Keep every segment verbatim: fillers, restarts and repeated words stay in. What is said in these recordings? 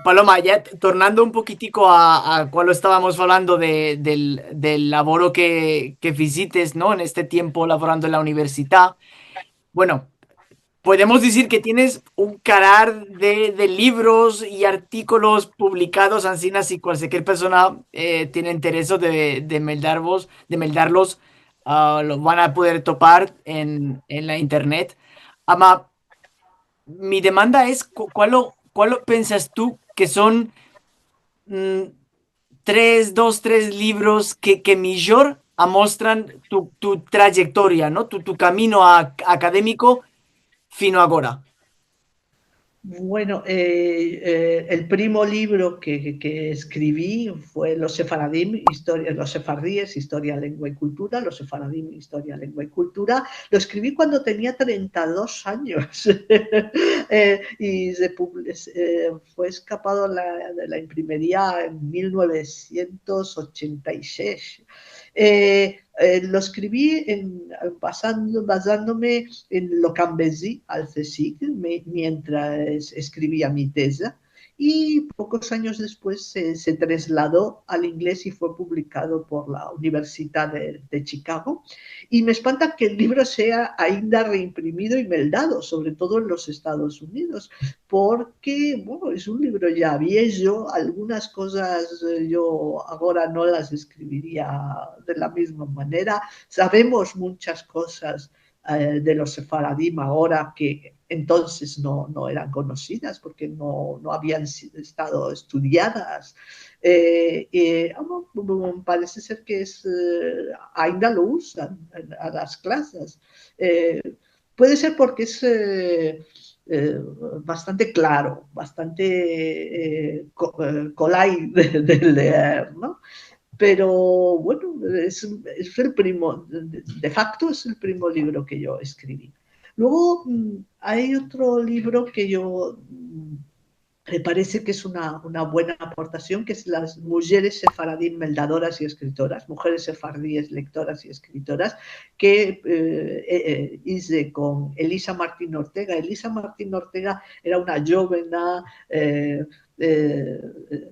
Paloma, ya t-, tornando un pokitiko a, a kuando estavamos falando de, del, del lavoro ke, ke fizites, no? En este tiempo lavorando en la universidad. Bueno, podemos dizir ke tienes un karar de, de livros i artikolos publikados, ansina si kualkier persona, eh, tiene intereso de, de meldarvos, de meldarlos, ah, lo van a poder topar en, en la internet. Ama, mi demanda es, ku-, kualo, kualo pensas tu ke son, mm, tres, dos, tres livros ke, ke mijor amostran tu, tu trayektoria, no? Tu, tu kamino a-, akademiko fino agora. Bueno, eh, eh, el primo livro ke, ke eskrivi fue Los Sefaradim, Historia, Los Sefardíes, Historia, Lengua i Kultura, Los Sefaradim, Historia, Lengua i Kultura. Lo eskrivi kuando tenia trenta i dos anyos. Eh, i se publi-, se, eh, fue eskapado la, de la imprimeria en mil novesientos ochenta i sesh. Eh, eh, lo eskrivi en, basando, bazandome en lo ke ambezi al CSIC, me-, mientras eskrivia mi teza, i pokos anyos despues se, se traslado al inglez i fue publikado por la Universidad de, de Chicago. I me espanta ke el livro sea ainda reimprimido i meldado, sovre todo en los Estados Unidos, porke, bueno, es un livro ya viejo, algunas kozas, eh, yo agora no las eskriviria de la mizma manera. Savemos munchas kozas, eh, de los sefaradim agora ke entonses no, no eran konosidas porke no, no avian si-, estado estudiadas. Eh, eh, ama, mm, parese ser ke es, eh, ainda lo uzan en, a las klasas. Eh, puede ser porke es, eh, eh, bastante klaro, bastante, eh, ko-, eh, kolay de, de leer, no? Pero, bueno, es, es el primo, de, de facto es el primo livro ke yo eskrivi. Luego, mm, ay otro livro ke yo, mm, me parese ke es una, una buena aportasion, ke es Las mujeres sefaradim meldadoras i eskritoras, Mujeres sefardíes lectoras y escritoras, ke, eh, eh, eh, ize kon Elisa Martín Ortega. Elisa Martín Ortega era una djovena, eh, eh, eh,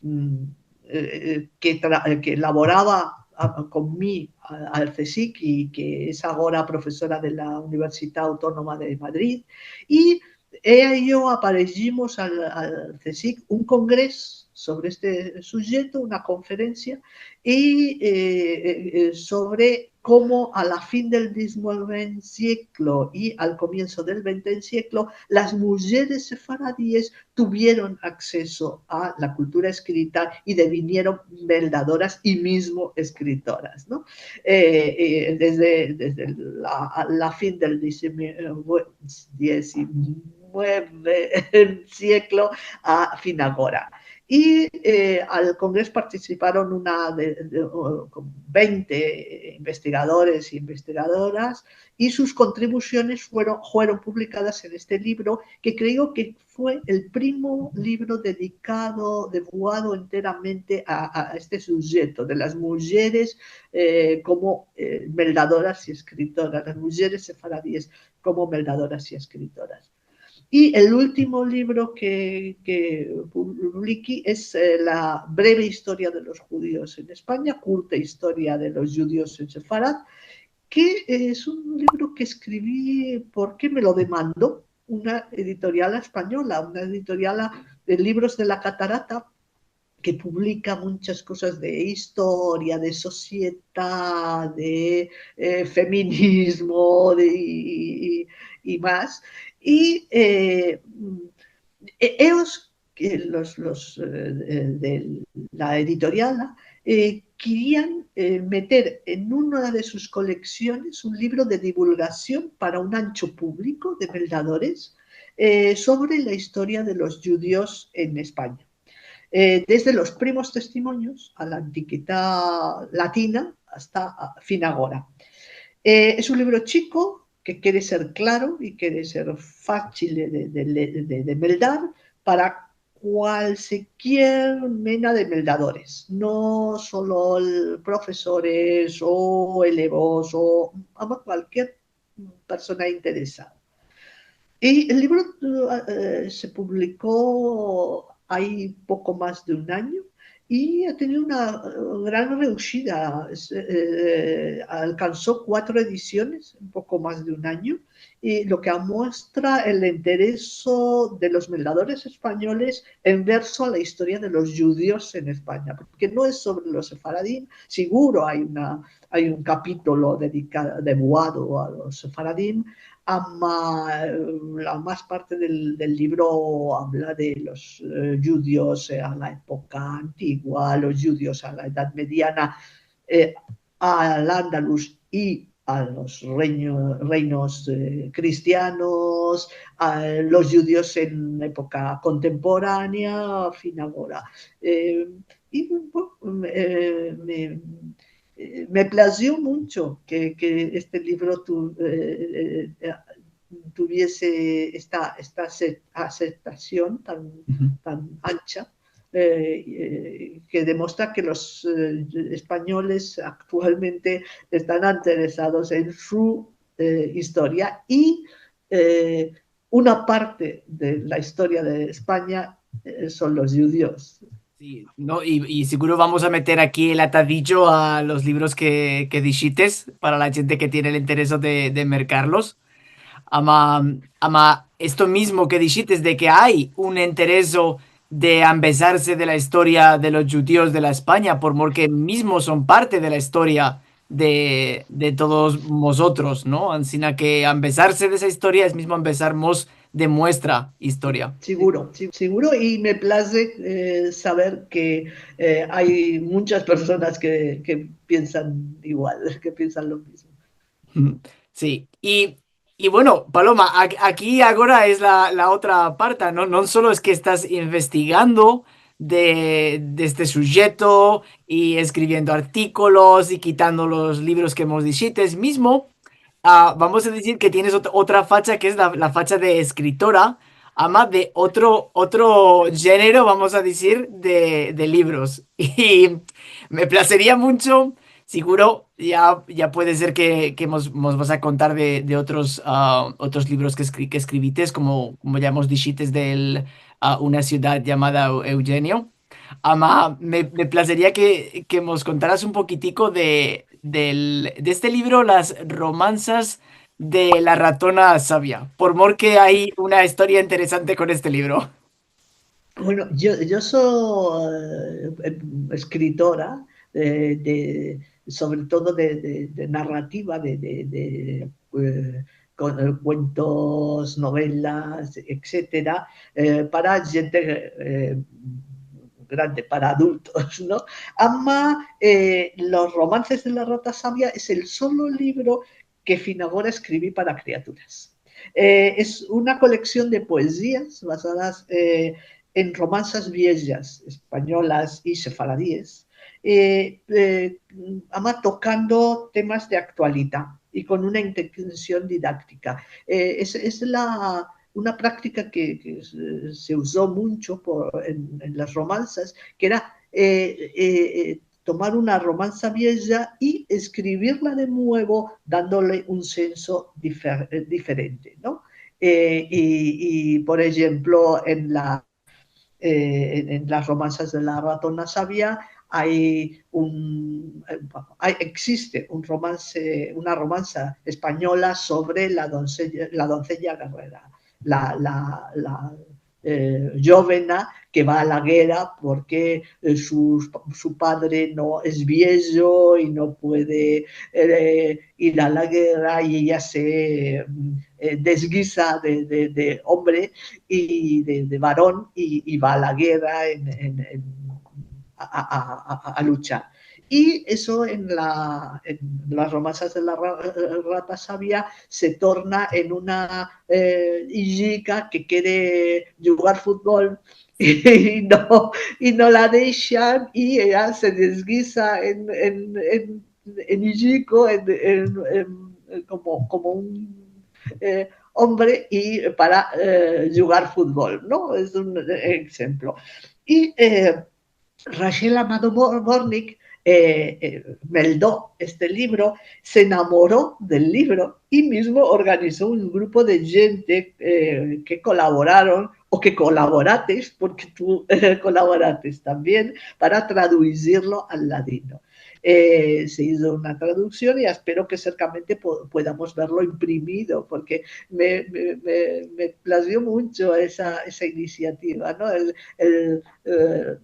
mm, eh, eh, ke tra-, eh, ke lavorava a, kon mi a, al CSIC i ke es agora profesora de la Universidad Autónoma de Madrid, i eya i yo aparejimos al, al CSIC un kongres sovre este sujeto, una konferensia, i, eh, eh, eh, sovre komo a la fin del diznueve sieklo i al komienso del vente sieklo, las mujeres sefaradies tuvieron akseso a la kultura eskrita i devinieron meldadoras i mizmo eskritoras, no? Eh, eh, desde, desde la, la fin del diznueve, diznueve sieklo a fin agora. I, eh, al kongres partisiparon una de, de, o, vente investigadores i investigadoras, i sus kontribusiones fueron, fueron publikadas en este livro, ke kreo ke fue el primo livro dedikado, dedikado enteramente a, a este sujeto de las mujeres, eh, komo, eh, meldadoras i eskritoras, las mujeres sefaradies komo meldadoras i eskritoras. I el ultimo livro ke, ke publiki es, eh, La breve historia de los judíos en España, Curta historia de los judíos en Sefarad, ke es un livro ke eskrivi porke me lo demando una editorial espanyola, una editorial de livros de la Katarata, ke publika munchas kozas de istoria, de sosiedad, de, eh, feminizmo, de, i, i, i mas. I, eh, mm, e-, eyos, eh, los, los, eh, eh, de la editorial, eh, kerian, eh, meter en una de sus koleksiones un livro de divulgasion para un ancho publiko de meldadores, eh, sovre la istoria de los djudios en Espanya. Eh, desde los primos testimonios a la antikidat latina asta a, fin agora. Eh, es un livro chiko ke kere ser klaro i kere ser fachil de, de, de, de, de meldar para kualkier mena de meldadores, no solo el profesores o elevos o, ama, kualkier persona interesada. I el livro, eh, se publiko ay poko mas de un anyo i a tenido una, eh, gran reushida. Es, eh, alkanso kuatro edisyones en poko mas de un anyo, i lo ke amuestra el intereso de los meldadores espanyoles en verso a la istoria de los djudios en Espanya, porke no es sovre los sefaradim, siguro ay una, ay un kapitolo dedika-, devuado a los sefaradim, ama, eh, la mas parte del, del livro avla de los, eh, djudios, eh, a la epoka antigua, los djudios a la Edad Mediana, eh, al Andalus i a los reinyo-, reinos, eh, kristianos, a los djudios en epoka kontemporanea, fin agora. Eh, i, bueno, eh, me, eh, me plazio muncho ke, ke este livro tu-, eh, eh, eh, tuviese esta, esta ace-, aseptasion tan, uhu, tan ancha, eh, eh, ke demostra ke los, eh, espanyoles aktualmente estan interesados en su, eh, istoria i, eh, una parte de la istoria de Espanya, eh, son los djudios. Si, no, i, i siguro vamos a meter aki el atadijo a los livros ke, ke dishites para la djente ke tiene el intereso de, de merkarlos. Ama, ama esto mizmo ke dishites de ke ay un intereso de ambezarse de la istoria de los djudios de la Espanya, por mor ke mizmo son parte de la istoria de, de todos mozotros, no? Ansina ke ambezarse de esa istoria es mizmo ambezarmos de muestra istoria. Siguro, si-, siguro, i me plaze, eh, saver ke, eh, ay munchas personas ke, ke piensan igual, ke piensan lo mizmo. Si, i, i bueno, Paloma, a-, aki agora es la, la otra parte, no? No solo es ke estas investigando de, de este sujeto i eskriviendo artikolos i kitando los livros ke mos dishites mizmo, ah, vamos a dizir ke tienes ot-, otra facha ke es la, la facha de eskritora, ama de otro, otro djenero, vamos a dizir, de, de livros. I me plazeria muncho, siguro, ya, ya puede ser ke, ke mos, mos vas a kontar de, de otros, ah, otros livros ke eskri-, ke eskrivites, komo, komo ya mos dishites del, ah, Una siyudad yamada Eu-, Eugenio. Ama, me, me plazeria ke, ke mos kontaras un pokitiko de, del, de este livro, Las romansas de la ratona savia, por mor ke ay una istoria interesante kon este livro. Bueno, yo, yo so, eh, em, eskritora de, de, sovre todo de, de, de narrativa, de, de, de, eh, ku-, eh, kuentos, novelas, etsetera, eh, para djente, eh, grande, para adultos, no? Ama, eh, Los romanses de la rata savia es el solo livro ke fin agora eskrivi para kriaturas. Eh, es una koleksion de poezias bazadas, eh, en romansas viejas, espanyolas i sefaradies, eh, eh, ama tokando temas de aktualidad i kon una intension didaktika. Eh, es, es la, una praktika ke, ke se, se uzo muncho por, en, en las romansas, ke era, eh, eh, eh, tomar una romansa vieja i eskrivirla de muevo dandole un senso difer-, eh, diferente, no? Eh, i, i, por enshemplo, en la, eh, en, en las romansas de la ratona savia ay un, eh, ay, existe un romanse, una romansa espanyola sovre la donseya, la donseya guerrera, la, la, la, eh, djovena ke va a la guerra porke, eh, su, su padre no, es viejo i no puede, eh, ir a la guerra i eya se, mm, eh, desgiza de, de, de ombre i de, de varon i, i va a la guerra en, en, en, a, a, a, a, a luchar. I eso en la, en las romansas de la ra-, rata savia se torna en una, eh, ijika ke kere djugar futbol i no, i no la deshan i eya se desgiza en, en, en, en ijiko, en, en, en, komo, komo un, eh, ombre i para, eh, djugar futbol, no? Es un enshemplo. I, eh, Rachel Amado Mor-, Bortnick, eh, eh, meldo este livro, se enamoro del livro i mizmo organizo un grupo de djente, eh, ke kolaboraron o ke kolaborates, porke tu, eh, kolaborates tambien para traduzirlo al ladino. Eh, se izo una traduksion i espero ke serkamente po-, puedamos verlo imprimido, porke me, me, me, me plazio muncho esa, esa inisiativa, no? El, el, eh,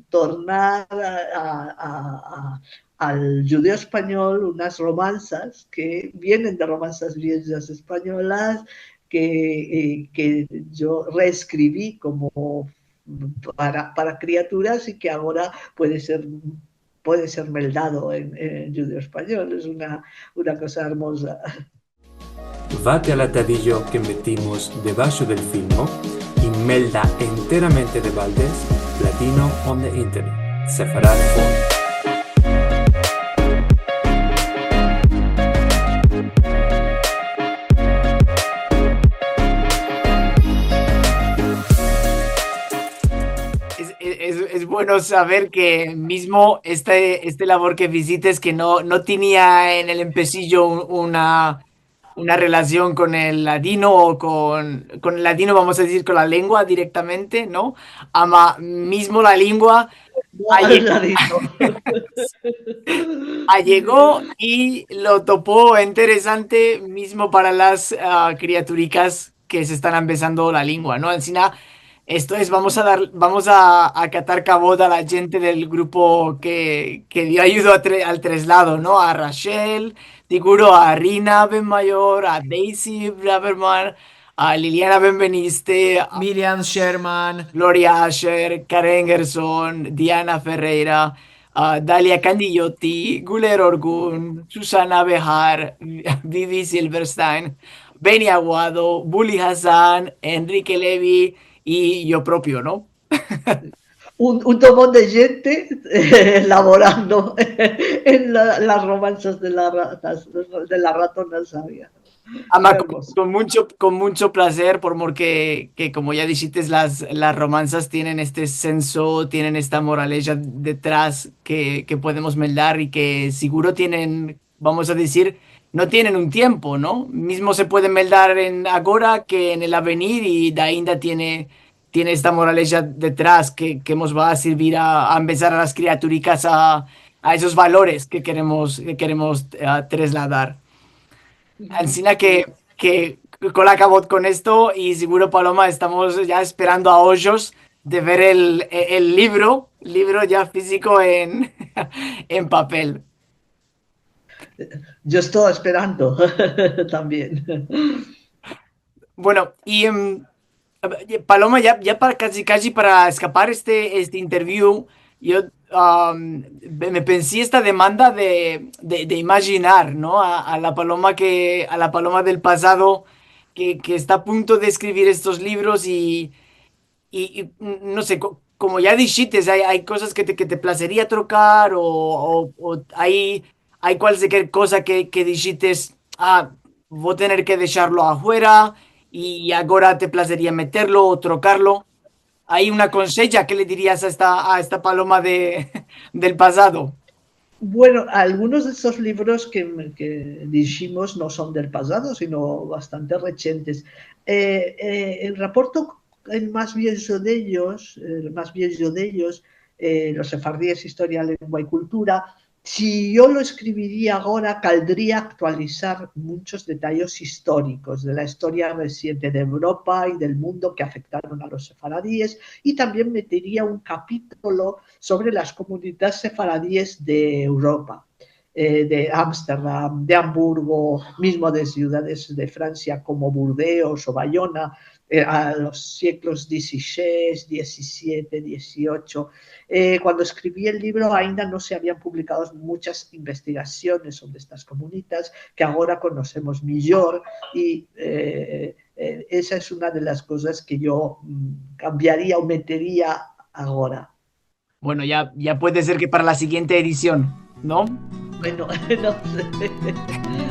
tornar a, a, a, a, al djudeo-espanyol unas romansas ke vienen de romansas viejas espanyolas, ke, eh, ke yo reeskrivi komo para, para kriaturas i ke agora puede ser, puede ser meldado en, en djudeo-espanyol. Es una, una koza ermoza. Vate al atadijo ke metimos debasho del filmo i melda enteramente de baldes Ladino on the Internet, Sefarad Forum. Es, es, es, es bueno saver ke mizmo este, este lavor ke izites, ke no, no tenia en el empesijo un, una, una relasion kon el ladino o kon, kon el ladino, vamos a dizir, kon la lengua direktamente, no? Ama mizmo la lengua No, aye-, ladino. Ayego i lo topo interesante mizmo para las, ah, kriaturikas ke se estan ambezando la lengua, no? Ansina, esto es, vamos a dar, vamos a, a katar kavod a la djente del grupo ke, ke dio ayudo a tre-, al treslado, no? A Rachel, siguro a Rina Benmayor, a Daisy Braverman, a Liliana Benveniste, a Miriam Sherman, Gloria Asher, Karen Gerson, Diana Ferreira, a Dalia Candigliotti, Guler Orgun, Susana Behar, Vivi Silverstein, Benny Aguado, Buli Hassan, Enrique Levy i yo propio, no? Un, un tomon de djente, eh, lavorando en la, las romansas de la ra-, las, de la ratona savia. Ama, kon, kon muncho, kon muncho plazer, por mor ke, ke komo ya dishites, las, las romansas tienen este senso, tienen esta moraleja detras ke, ke podemos meldar i ke siguro tienen, vamos a dizir, no tienen un tiempo, no? Mizmo se puede meldar en agora ke en el avenir i ainda tiene, tiene esta moraleja detras ke, ke mos va a sirvir a, a ambezar a las kriaturikas a, a esos valores ke keremos, ke keremos, eh, tresladar. Ansina ke, ke kol akavod kon esto, i siguro, Paloma, estamos ya esperando a ojos de ver el, el livro, livro ya fiziko en, en papel. Yo esto esperando tambien. Bueno, i, em, Paloma, ya, ya para kaji, kaji para eskapar este, este interview, yo, am, me, me pensi esta demanda de, de, de imajinar, no? A, a la Paloma ke, a la Paloma del pazado ke, ke esta a punto de eskrivir estos livros i, i, i, no se, ko-, komo ya dishites, ay, ay kozas ke te, ke te plazeria trokar o, o, o ay, ay kualsiker koza ke, ke dishites, a, vo tener ke desharlo afuera i agora te plazeria meterlo o trokarlo. Ay una konseja, ke le dirias a esta, a esta Paloma de, del pazado? Bueno, algunos de estos livros ke, ke dishimos no son del pazado, sino bastante rechentes. Eh, eh, el raporto, el mas viejo de eyos, el mas viejo de eyos, eh, Los sefardíes, historia, lengua i kultura, si yo lo eskriviria agora, kaldria aktualizar munchos detayes istorikos de la istoria resiente de Evropa i del mundo ke afektaron a los sefaradies, i tambien meteria un kapitolo sovre las komunidades sefaradies de Evropa, eh, de Amsterdam, de Amburgo, mizmo de sivdades de Fransia komo Burdeos o Bayona, eh, a los siglos dizisesh, dizisiete, diziocho. Eh, kuando eskrivi el livro, ainda no se avian publikado munchas investigasiones sovre estas komunitas, ke agora konosemos mijor, i, eh, eh, esa es una de las kozas ke yo, mm, kambiaria o meteria agora. Bueno, ya, ya puede ser ke para la siguiente edision, no? Bueno, no se.